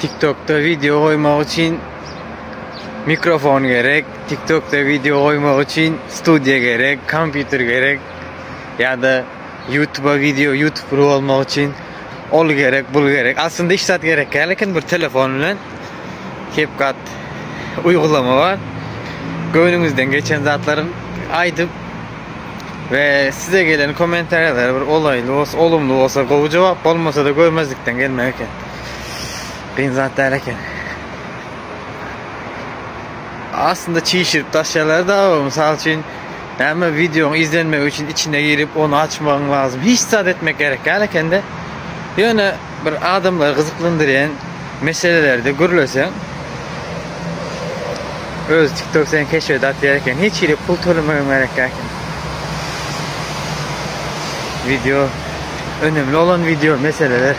TikTokda wideo goýmak üçin mikrofon gerek, TikTokda wideo goýmak üçin studiýa gerek, kompýuter gerek ýa-da YouTube'a wideo, YouTuber bolmak üçin ol gerek, bul gerek. Aslynda hiç zat gerek däl eken bir telefon bilen CapCut uygulama bar. Göwnüňizden geçen zatlary aýdyp we size gelen kommentariýalara bir olayly bolsa, olumly bolsa gowy jogap, bolmasa da görmezlikden gelmek eken. Kyn zat däl eken. Aslynda çişirip taşýarlar da, mysal üçin näme wideoň izlenmegi üçin içine girip ony açmagyň lazym. Hiç zat etmek gerek däl ekende. Ýöne bir adamlary gyzyklandyrýan meselelerde gürleseň öz TikTok seni keşfede atýar eken. Hiç hili pul tölemegiň gerek däl eken. Video önemli olan video meseleler.